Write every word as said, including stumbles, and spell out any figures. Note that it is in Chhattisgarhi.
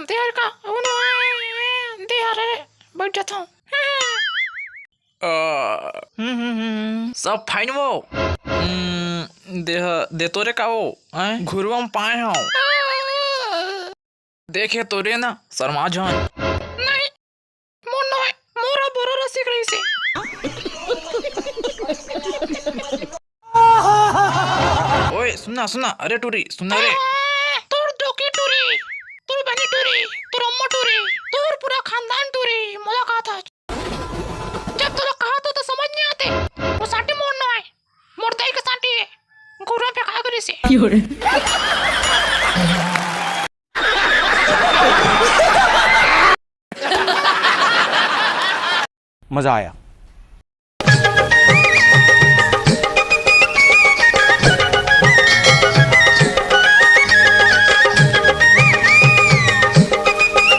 दे यार का, ओ नो, दे यार, अरे, बैठ जाता हूँ। अ, हम्म, हम्म, हम्म, सब fine वो। हम्म, दे, दे तो रे का वो, हैं? घुरवा में पाए हूँ। देखे तो रे ना, शर्मा जान। नहीं, मोर नोहे, मोर ह बोरो रसिक रहिसे। ओए, सुनना, सुनना, अरे टूरी, सुनना रे। तोर डोकी टूरी, तोर बहनी टूरी, तोर अम्मा टूरी, तोर पूरा खानदान टूरी, मोला कहा था। जब तोला कहा था तो समझ नहीं आते। वो सांटी मोर नोहे, मोर दाई के सांटी है। घुरवा फेंका करिसे। मजा आया।